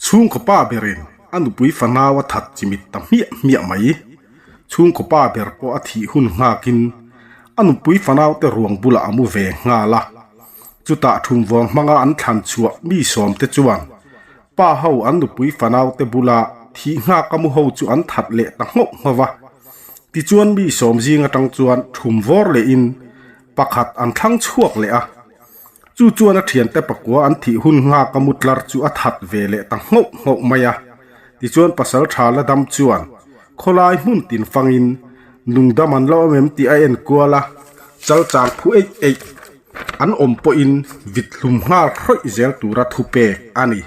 Chhungkaw pa berin a nupui fanau a that chimit ta hmiah hmiah mai. Chhungkaw pa ber pawh a thih hun nghakin a nupui fanaute ruang bulah a mu ve nghal a. Chutah thumvawng hmanga an thlan chhuah mi sawmte chuan pa ho an nupui fanaute bula thih nghak a mu ho chu an that leh ta nghauh nghauh va. Tichuan mi sawm zing atang chuan thumvawr lehin pakhat an thlang chhuak leh a. Chu chuan a thiante pakua an thih hun nghak a mutlar chu a that ve leh ta nghauh nghauh mai a. Tichuan pasal tha la dam chuan khawlai hmun tin fangin nungdam an lo awm em tih a en kual a, chal chang phu eih eih an awm pawhin vit hlum nghal hrawih zel tura thu pek a ni.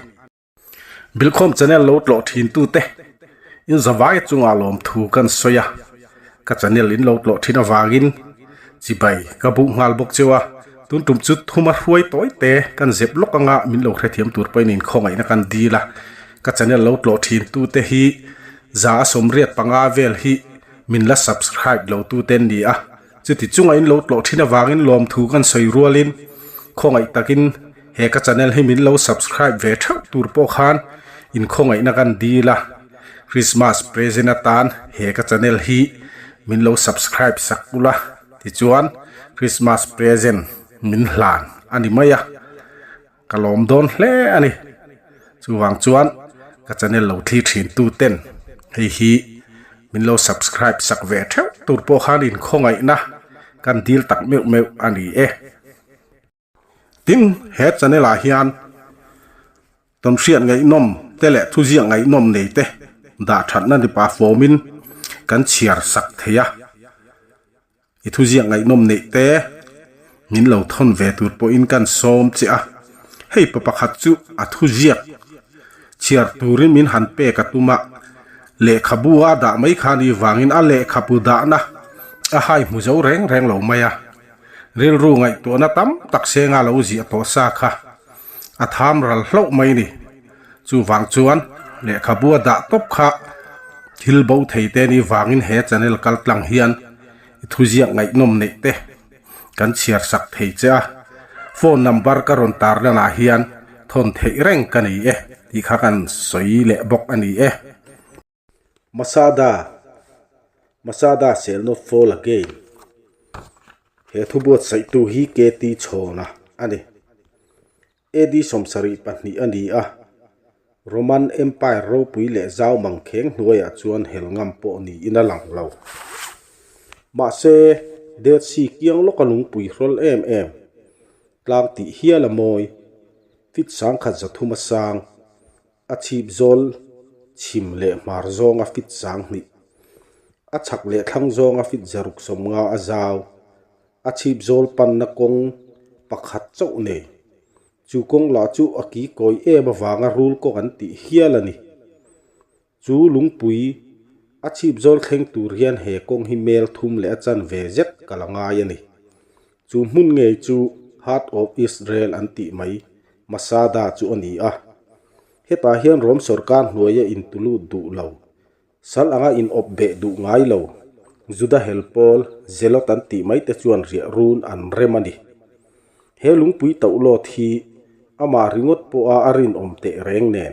Bilkhawm channel lo tlawh thin tute in zavai chungah lawmthu kan sawi a, ka channel in lo tlawh thin avangin chibai ka buh nghal bawk cheu a, tun tum chu thuma hruai tawi te kan zep lawk anga min lo hrethiam tur pawhin inkhawngaihna kan dil a, ka channel lo tlawh thin tute hi za a sawmriat panga vel hi min la subscribe lo tute an ni a. Chuti chunga in lo tlawh thin avangin lawmthu kan sawi rualin khawngaih takin he ka channel hi min lo subscribe ve theuh tur pawh khan in khawngaihna kan dil a, Christmas present atan he ka channel hi min lo subscribe sak ula tichuan Christmas present min hlan a ni mai a, ka lawm dawn hle a ni. Chuvang chuan ka channel lo thli thin tu ten hei hi min lo subscribe sak ve theuh tur pawh khan inkhawngaihna kan dil tak meuh meuh a ni e. Tin, he channel ah hian tawnhriat ngaihnawm te leh thuziak ngaihnawm nei te dah thatna ni pah fawmin kan chhiar sak thei a. I thuziak ngaihnawm neih te min lo thawn ve tur pawhin kan sawm che a, hei pa pakhat chu a thuziak chhiar turin min han pek a tum a, lehkhabu a dah mai kha ni vangin a lehkhabu dahna a hai hmu zo reng reng lo mai a, rilru ngaihtuahna tam tak senga lo ziah tawh sa kha a tham ral hlauh mai ni. Chuvang chuan lehkhabu a dah tawp kha thil bo thei te ni vangin he channel kal tlang hian i thuziak ngaihnawm neih te kan chhiar sak thei che a, phone number ka rawn tar lanah hian thawn theih reng ka nei e tih kha kan sawi leh bawk a ni e. Masada Masada shall not fall again He thu buatsaihtu hi KT Chhawna a ni. AD 72 a ni a, Roman Empire ropui leh zau mangkheng hnuaiah chuan hel ngam pawh niin a lang lo. Mahse, Dead Sea kiang lawka lungpui hrawl em em, tlang tih hial a mawi, fit sangkhat zathum a sang, a chhip zawl chhim leh hmar zawnga fit 2000, a chhak leh thlang zawnga fit 650 a zau, A chhip zawl panna kawng pakhat chauh nei. Chu kawng lah chu a ki kawi em avanga rul kawng an tih hial a ni. Chu lungpui a chhip zawl thleng tur hian he kawng hi mel thum leh a chanve zet ka la ngai a ni. Chu hmun ngei chu Heart of Israel an tih mai Masada chu a ni a. Hetah hian Rom sawrkar hnuaia intulut duh lo Sal anga in awp beh duh ngai lo, Juda hel pawl, Zelot an tih mai te chuan riah run an rem a ni. He lungpui tauh lawt hi amah ringawt pawha a rinawm teh reng nen,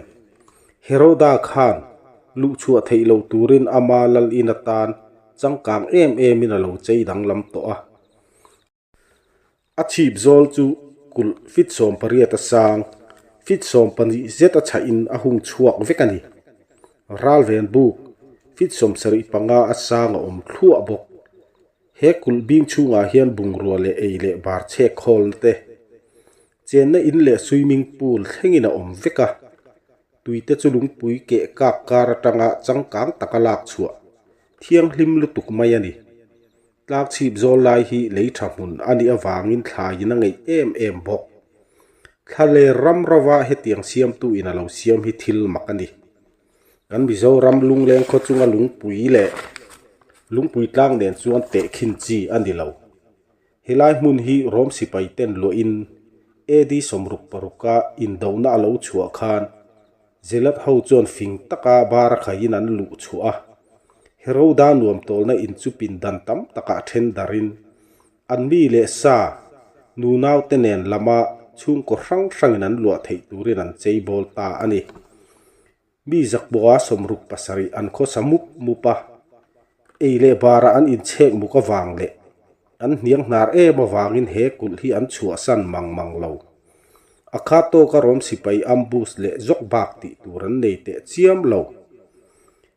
Heroda khan luhchhuah theih lo turin ama lal in atan changkang em emin a lo chei danglam tawh a. A chhip zawl chu kulh fit 18 a sang, fit 12 zet a chhahin a hung chhuak vek a ni. Ralven buk fit 75 a sang a awm thluah bawk. He kulh bing chhungah hian bungrua leh ei leh bar chhek khawlna te, chenna in leh swimming pool thlengin a awm vek a. Tuite chu lungpui keh kak kar atanga changkang taka lak chhuah thianghlim lutuk mai a ni. Tlak chhip zawl lai hi lei tha hmun a nih avangin thlaiin a ngeih em em bawk. Thla leh ram rova hetiang siamtu in a lo siam hi thil mak a ni. Kan Mizoram lungleng khaw chunga lungpui leh lungpui tlang nen chuan tehkhin chi a ni lo. Helai hmun hi Rom sipai ten luahin AD 66 a indona a lo chhuah khan Zealot ho chuan fing taka bar a khaiin an luh chhuah a. Heroda nuam tawlna in chu pindan tam takah then darin an mi leh sa nunaute nen lama chhungkaw hrang hrangin an luah theih turin an chei bawl ta a ni. Mi zakpawha 67 an khawsa mup mup a, ei leh barah an inchhek muk avang leh an hniang hnar em avangin he kulh hi an chhuahsan mang mang lo. A khat tawka Rom sipai ambush leh zawk bak tih tur an nei teh chiam lo.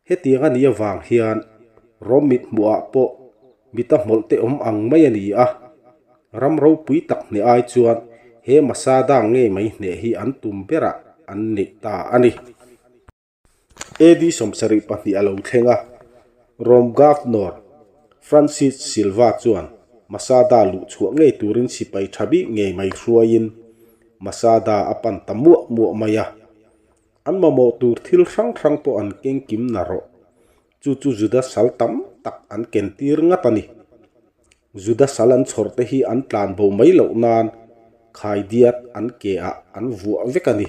Hetiang a nih avang hian Rom mithmuhah pawh mita hmawlh te awm ang mai a ni a, ram ropui tak hneh ai chuan he Masada ngei mai hneh hi an tum berah an neih ta a ni. AD 72 a lo thleng a, Rom Governor Francis Silva chuan Masada luh chhuah ngei turin sipai tha bik ngei mai hruaiin Masada a pan ta muah muah mai a. An mamawh tur thil hrang hrang pawh an keng kim na rawh. Chu chu Juda sal tam tak an ken tir ngat a ni. Juda sal an chhawr te hi an tlan bo mai loh nan khaidiat an ke ah an vuah vek a ni.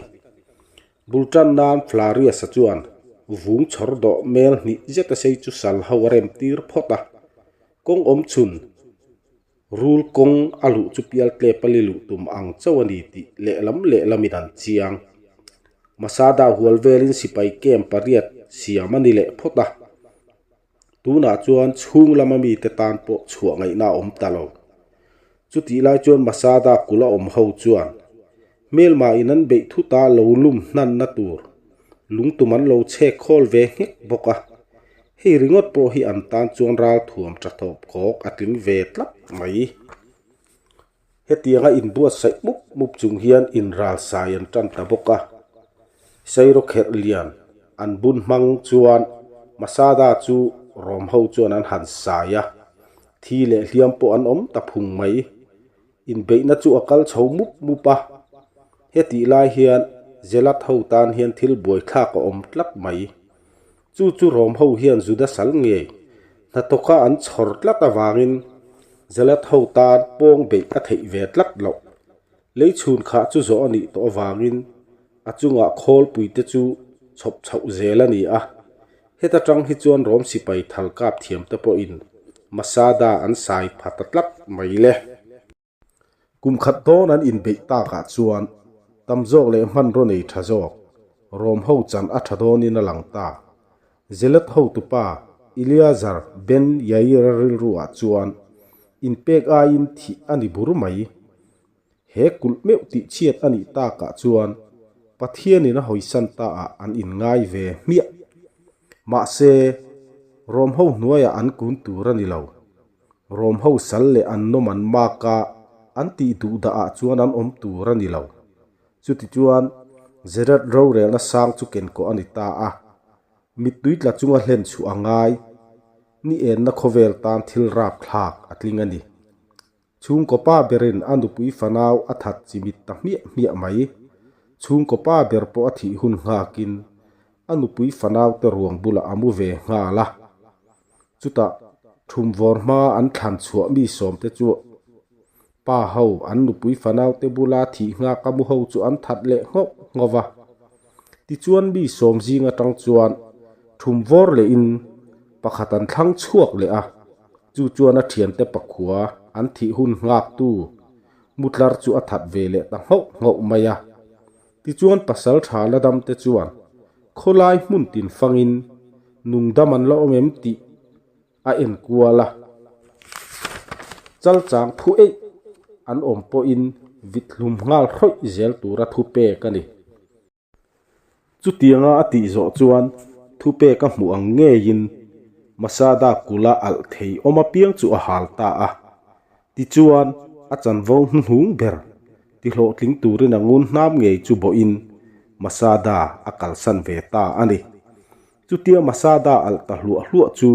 Bul tan nan Flarius-a chuan vung chhawr dawh mel hnih zet a sei chu sal ho a rem tir phawt a. Kawng awm chhun Rul kawng a luh chu pial tlep a li luh tum ang chauh a ni tih lehlam lehlamin an chiang. Masada hual velin sipai camp pariat siam a ni leh phawt a. Tunah chuan chhung lama mite tan pawh chhuah ngaihna a awm ta lo. Chutih lai chuan Masada kula awm ho chuan hmelma in an beih thuta lo lum hnanna tur lungtum an lo chhek khawl ve nghek bawk a. Hei ringawt pawh hi an tan chuan ralthuam tha thawp khawk a tling ve tlat mai. Hetianga inbuatsaih mup mup chung hian inralsai an tan ta bawk a. Sairawkherh lian an bun hmang chuan Masada chu Rom ho chuan an han sai a, thi leh hliam pawh an awm ta phung mai. Inbeihna chu a kal chho mup mup a, hetih lai hian Zelat ho tan hian thil buaithlak a awm tlat mai. Chu chu Rom ho hian Juda sal ngei hnathawka an chhawr tlat avangin Zelat ho tan pawng beih a theih ve tlat loh. Lei chhun khah chu zawh a nih tawh avangin a chungah khawlpui te chu chhawp chhoh zel a ni a. Heta tang hi chuan Rom sipai thal kap thiam te pawhin Masada an sai pha ta tlat mai le. Kum khat dawn an inbeih takah chuan tam zawk leh hmanraw nei tha zawk Rom ho chan a tha dawnin a lang ta. Zealot hotupa Eleazar ben Yair-a rilruah chuan inpek aiin thih a ni bur mai. He kulh meuh tih chhiat a nih takah chuan Pathianin a hawisan taah an inngai ve hmiah. Mahse, Rom ho hnuaiah an kun tur a ni lo. Rom ho sal leh an nawm an mak a, an tih duh dah ah chuan an awm tur a ni lo. Chutichuan, Zerat rorelna sang chu kenkawh a ni ta a. Mittui tla chunga hlen chhuah a ngai. Ni enna khawvel tan thil rapthlak a tling a ni. Chhungkaw pa berin a nupui fanau a that chimit ta hmiah hmiah mai. Chhungkaw pa ber pawh a thih hun nghakin a nupui fanau te ruang bulah a mu ve nghal a. Chutah thumvawr hmaa an thlan chhuah mi sawmte chu pa ho an nupui fanau te bula thih nghak a mu ho chu an that leh nghauh nghauh va. Tichuan mi sawm zing atang chuan thumvawr lehin pakhat an thlang chhuak leh a. Chu chuan a thiante pakhua an thih hun nghaktu mutlar chu a that ve leh ta nghauh nghauh mai a. Tichuan pasal tha la dam te chuan khawlai hmun tin fangin nungdam an la awm em tih a en kual a. Chalchang thu eih an awm pawhin vit hlum nghal hrawih zel tura thu pek a ni. Chutianga a tih zawh chuan thupek a hmuh ang ngeiin Masada kula alh thei awm apiang chu a hal ta a. Tichuan, a chanvo hnuhnung ber tihlawhtling turin a ngun hnam ngei chu bawhin Masada a kalsan ve ta a ni. Chutia Masada alh ta hluah hluah chu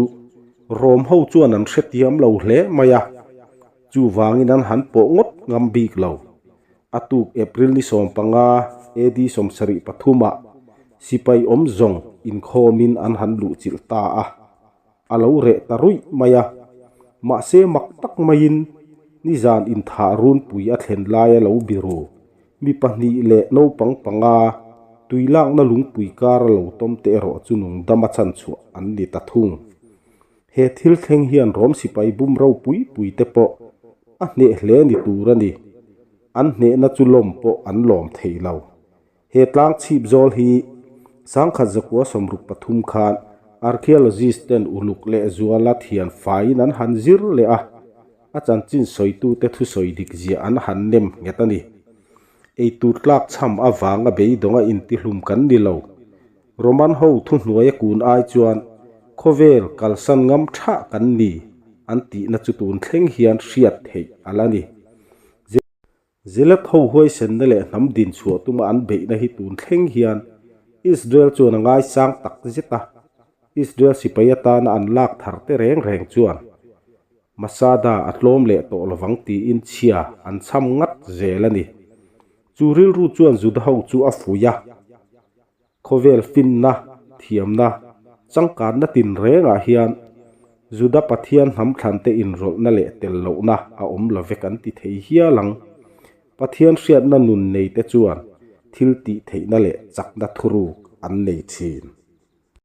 Rom ho chuan an hrethiam lo hle mai a, chuvangin an han pawh ngawt ngam bik lo. A tuk April ni 15, AD 73 ah sipai awm zawng inkhawmin an han luhchilh ta a, a lo reh ta ruih mai a. Mahse mak tak maiin nizan inthah runpui a thlen laia lo biru mi pahnih leh naupang panga tui lakna lungpui kara lo tawm te erawh chu nung dama chhanchhuah an ni ta thung. He thil thleng hian Rom sipai bum ropui pui te pawh a hneh hle ni tur a ni. An hnehna chu lawm pawh an lawm thei lo. He tlang chhip zawl hi 1963 khan archaeologist ten uluk leh zuala thian faiin an han zir leh a, a chanchin sawitute thusawi dik zia an han nem nghet a ni. Eitur tlak chham avanga beidawnga intihlum kan ni lo. Roman ho thuhnuaia kun ai chuan khawvel kalsan ngam thah kan ni an tihna chu tun thleng hian hriat theih a la ni. Zealot ho huaisenna leh hnam din chhuah tuma an beihna hi tun thleng hian Israel chuan a ngaisang tak zet a, Israel sipai atana an lak thar te reng reng chuan Masada a tlawm leh tawh lovang tiin chhia an chham ngat zel a ni. Chu rilru chuan Juda ho chu a fuih a. Khawvel finna, thiamna, changkanna tinrengah hian Juda Pathian hnam thlante inrawlhna leh tel lohna a awm lo vek an ti thei hial ang. Pathian hriatna nun neite chuan thil tih theihna leh chakna thuruk an nei thin.